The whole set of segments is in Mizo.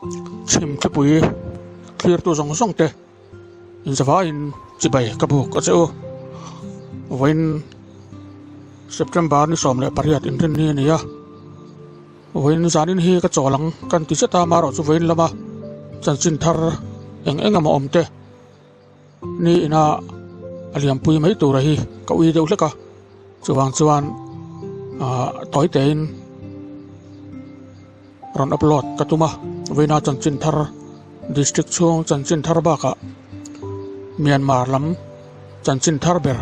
Chhimthlipui thlirtu zawng zawng te inzavaiin chibai ka buk a che u. Vawiin September ni 18 inrinni a ni a, vawiin zanin hi ka chawl ang kan ti zet a, amaherawhchu chu vawiin lama chanchin thar eng eng emaw awm te ni ina a liampui mai tura hi ka ui deuh hlek a, chuvang chuan ah tawi tein. Rawn upload ka tum a, vawiina chanchin thar district chhung chanchin thar bakah Myanmar lam chanchin thar ber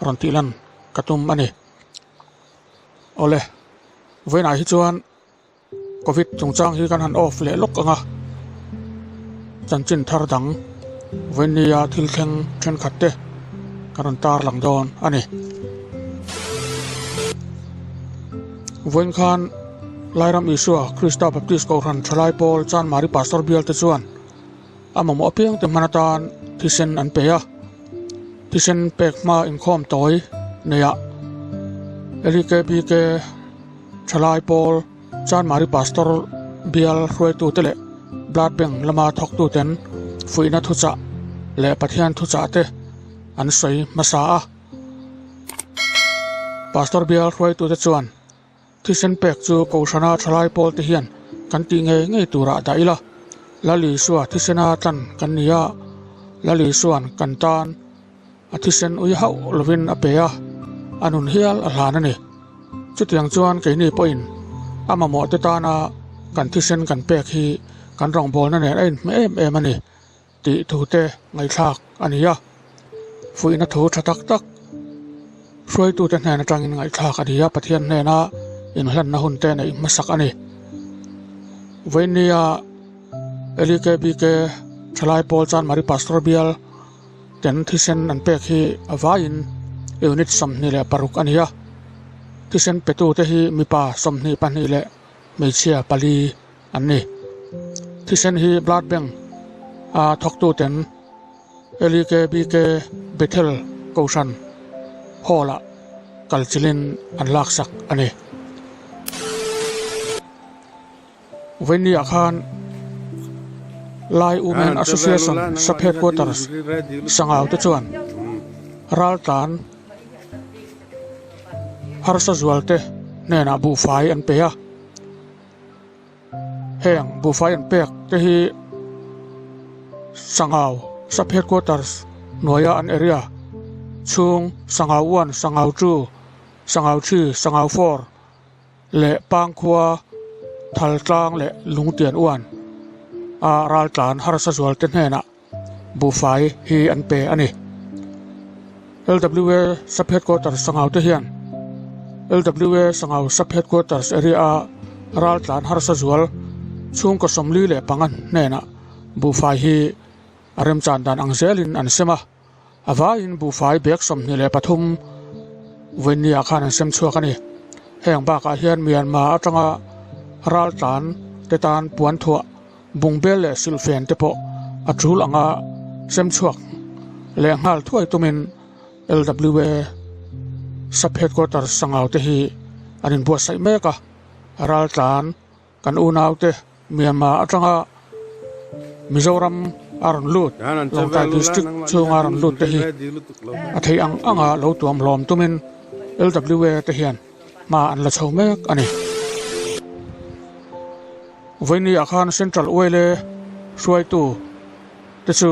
rawn tih lan ka tum a ni. Awle, vawiinah hi chuan Covid chungchang hi kan han off leh lawk ang a, chanchin thar dang vawinia thil thleng thenkhat te ka rawn tar lang dawn a ni. Vawiin khan Lairam Isua Krista Baptist Kohhran Thalai Pawl Chanmari Pastor Bial te chuan a mamawh apiang te hman atan thisen an pe a. Thisen pek hma inkhawm tawi neihah LEKBK Thalai Pawl Chanmari Pastor Bial hruaitute leh Blood Bank lama thawktuten fuihna thuchah leh Pathian thuchah te an sawi hmasa a. Pastor Bial hruaitute chuan Thisen pek chu Kohhrana thalai pawl te hian kan tih ngei ngei turah dah ila, Lal Isua thisena tlan kan ni a, Lal Isua'n kan tan a thisen ui hauh lovin a pe a, a nun hial a hlan a ni. Chutiang chuan keini pawhin a mamawh te tana kan thisen kan pek hi kan rawngbawlna nen a inhmeh em em a ni tih thu te ngaihthlak a ni a. Fuihna thu tha tak tak hruaitute hnen atangin ngaihthlak a ni a, Pathian hnena inhlanna hun te neih hmasak a ni. Vawinia LEKBK Thalai Pawl Chanmari Pastor Bial ten thisen an pek hi a vaiin unit 26 a ni a, thisen petute hi mipa 22 leh hmeichhia pali an ni. Thisen hi Blood Bank a thawktuten LEKBK Bethel Kohhran Hall-ah kalchilhin an laksak a ni. Vawinia khan Lai Women Association Sub Headquarters Sangau te chuan raltlan harsa zualte hnenah buhfai an pe a. Heng buhfai an pek te hi Sangau Sub Headquarters hnuaia an area chhung Sangau 1, Sangau 2, Sangau 3, Sangau 4 leh Pangkhua, Thaltlang leh Lungtian uan a raltlan harsa zual te hnenah buhfai hi an pe a ni. LWA Sub Headquarters Sangau te hian LWA Sangau Sub Headquarters area a raltlan harsa zual chhungkaw 45 hnenah buhfai hi a remchan dan ang zelin an sem a. A vaiin buhfai bag 23 vawinia khan an sem chhuak a ni. Heng bakah hian Myanmar atanga raltlan te tan puan thuah bungbel leh silhfen te pawh a tul anga sem chhuak leh nghal thuai tumin LWA Sub Headquarters Sangau te hi an inbuatsaih mek a, raltlan Kan unaute Myanmar atanga Mizoram a rawn lut, Lawngtlai District chhunga rawn lut te hi a theih ang anga lo tuam hlawm tumin LWA te hian hma an la chho mek a ni. Vawinia khan Central Uaile hruaitu te chu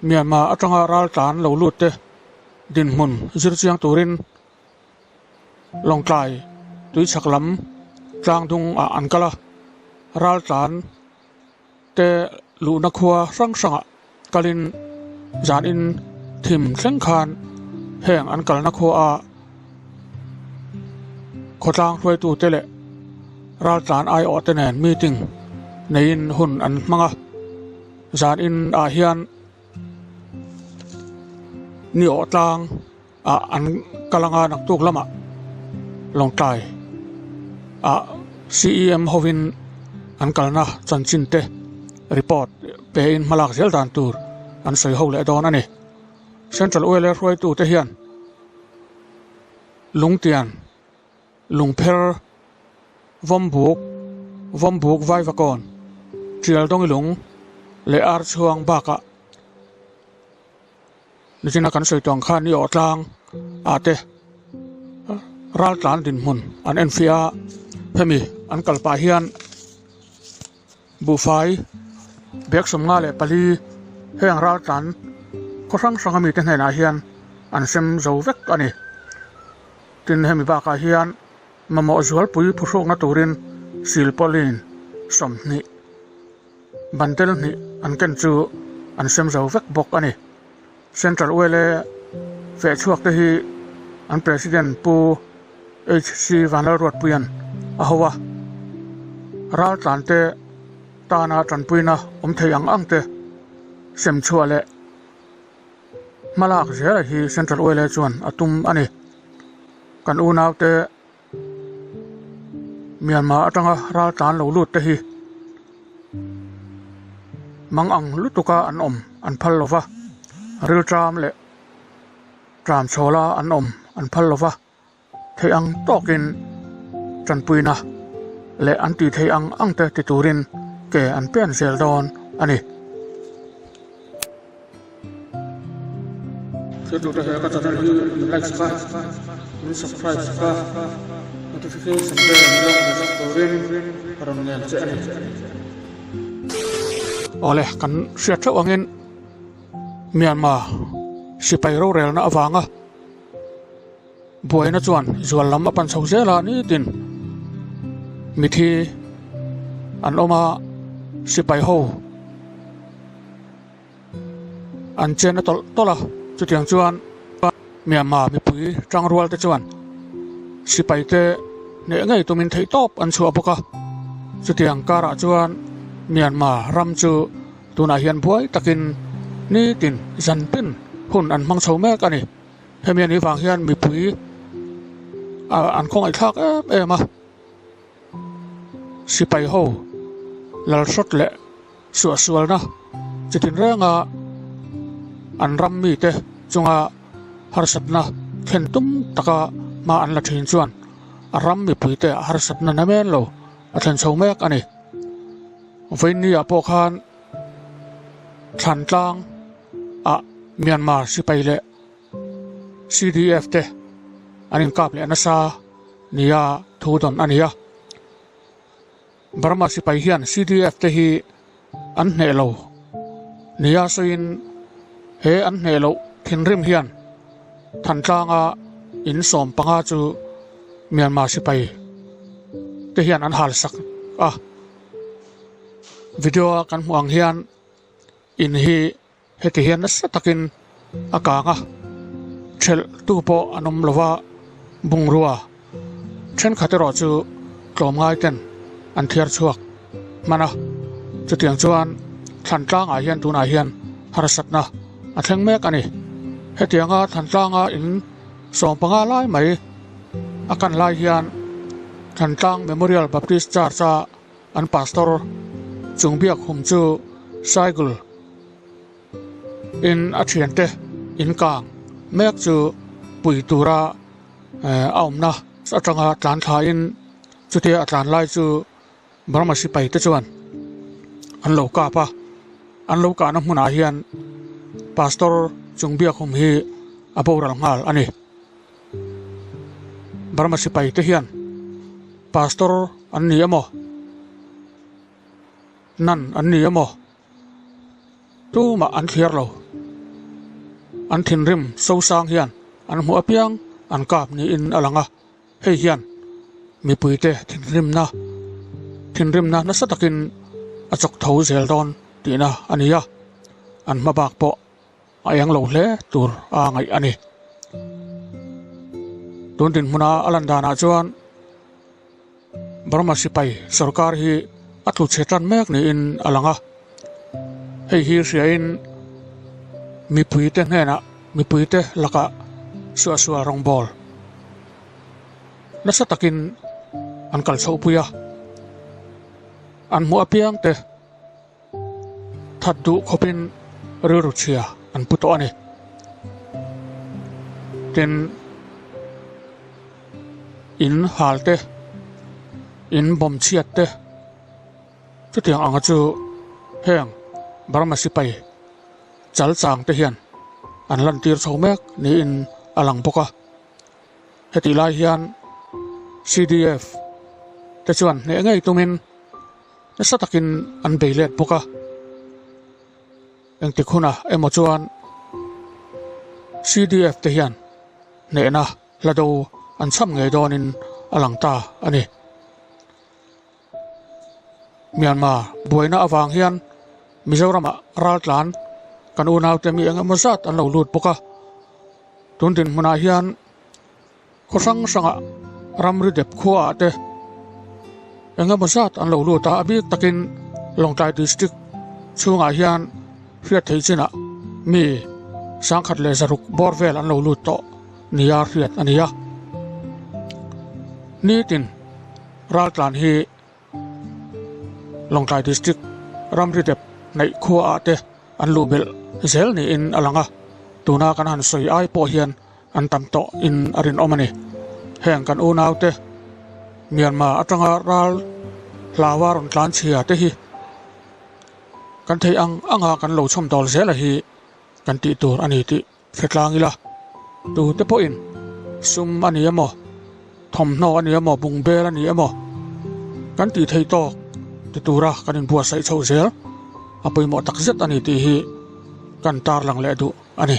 Myanmar atanga raltlan lo lut te dinhmun zir chiang turin Lawngtlai tuichhak lam tlang dung ah an kal a, raltlan te luhna khua hrang hrangah kalin zanin thim thleng khan heng an kalna khua a khawtlang hruaitu te leh raltlan aiawh te nen meeting neiin hun an hmang a, zanin ah hian ni awh tlang. ah an kal anga naktuk lamah Lawngtlai ah CEM hovin an kalna chanchin te report pe in hmalak zel dan tur an sawi ho leh dawn a ni. Central Oil hruaitu te hian Lungtian Lungpher Vawmbuk Vawmbuk Vaivakawn. Tial Dawngilung leh Archhuang bakah Nichina kan sawi tawng khan i awh tlang ah te ral tlan dinhmun an en fiah a, hemi an kal pah hian buhfai bag 54 heng ral tlan khaw hrang hrang ami te hnenah hian an sem zo vek a ni. Tin hemi bakah hian mamawh zualpui phuhrukna turin silpauline 20. Bantel hnih an ken chu an sem zo vek bawk a ni. Central ULA feh chhuak te hi an President Pu HC Vanlalruatpuia'n a ho a, raltlan te tana tanpuina awm thei ang ang te sem chhuah leh hmalak zela hi Central ULA chuan a tum a ni. Kan unaute. Myanmar atanga raltlan lo lut te hi mang ang lutuka an awm an phal lova, rilṭam leh ṭam chhawla an awm an phal lova, theih ang tawkin ṭanpuina leh an tih theih ang ang te ti turin ke an pen zel dawn a ni. Thiltute he ka channel hi min like sak a, min subscribe sak a, notification bell min lo hmu sak turin ka rawn ngen che a ni. Awle, kan hriat theuh angin Myanmar sipai rorelna avanga buaina chuan zual lam a pan chho zel a nitin mithi an awm a, sipai ho. An chen a tawlh tawlh a, chutiang chuan Myanmar mipui tangrual te chuan sipai te hneh ngei tumin theih tawp an chhuah bawk a, chutiang karah chuan Myanmar ram chu tunah hian buai takin nitin zan tin hun an hmang chho mek a ni. Hemi anih vang hian mipui an khawngaihthlak em em a, sipai ho lalhrawt leh Suahsualna chi tinrenga an ram mite chunga harsatna thlen tum taka hma an la thin chuan a ram mipuite harsatna na men lo a thlen chho mek a ni. Vawiinniah pawh khan Thlantlang ah Myanmar sipai leh CDF te an inkap leh nasa nia thu dawn a ni a. Burma sipai hian CDF te hi an hneh lo nia sawiin he an hneh loh thinrim hian Thantlanga in 15 chu Myanmar sipai te hian an hal sak a. Video a kan hmuh ang hian in hi Heti hian nasa takin a kang a, thelh tu pawh an awm lova, bungrua thenkhat erawh chu tlawmngai ten an thiar chhuak hman a, chutiang chuan thlan tlangah hian tunah hian harsatna a thleng mek a ni. Hetianga thlan tlanga in 15 lai mai a kan lai hian Thlantlang Memorial Baptist Church-a An pastor chung biak hum chu cycle in a thiante in kang mek chu pui tura a awmna atanga tlan thla in chutia a tlan lai chu Burma sipai te chuan an lo kap a, an lo kahna hmunah hian pastor chung biak hum hi a boral nghal a ni. Burma sipai te hian pastor an ni emaw nun an ni emaw tumah an thliar lo an thinrim sosang hian an hmuh apiang an kap niin a lang a hei hian mipui te thinrimna thinrimna nasa takin a chawk tho zel dawn tihna a ni a an hma bak pawh. A eng lo hle tur a ngaih a ni. Tun dinhmuna a lan danah chuan Burma sipai sorkar hi a tlu chhe tan mek niin a lang a. Hei hi hriain mipuite hnenah mipuite lakah suahsual rawngbawl nasa takin an kal chhohpui a. An hmuh apiangte. That duh khawpin rilru chhia an pu tawh a ni. Tin, in hal te, in bawm chhiat te, chutiang anga chu. Heng Burma sipai chal chang te hian an lantir chho mek niin a lang bawk a. Hetih lai hian CDF te chuan hneh ngei tumin nasa takin an bei let bawk a. Engtik hunah emaw chuan CDF te hian hnehna hla do an chham ngei dawnin a lang ta a ni. Myanmar buaina avang hian Mizoramah raltlan kan unaute mi eng emaw zat an lo lut bawk a. Tun dinhmunah hian khaw hrang hrangah ramri dep khuaah te eng emaw zat an lo lut a, a bik takin Lawngtlai District chhungah hian hriat theih chinah mi sangkhat leh zaruk bawr vel an lo lut tawh nia hriat a ni a. Nitin raltlan hi Lawngtlai District ramri dep hnaih khuaah te an luh belh zel niin a lang a, tuna kan han sawi ai pawh hian an tam tawh in a rinawm a ni. Heng kan unaute Myanmar atanga ral hlaua rawn tlan chhia te hi kan theih ang anga kan lo chhawm dawl zel a hi kan tih tur a ni tih Hre tlang ila, tute pawhin sum a ni emaw, thawmhnaw a ni emaw, bungbel a ni emaw kan tih theih tawk ti tura kan inbuatsaih chhoh zel a pawimawh tak zet a ni tih hi kan tarlang leh duh a ni.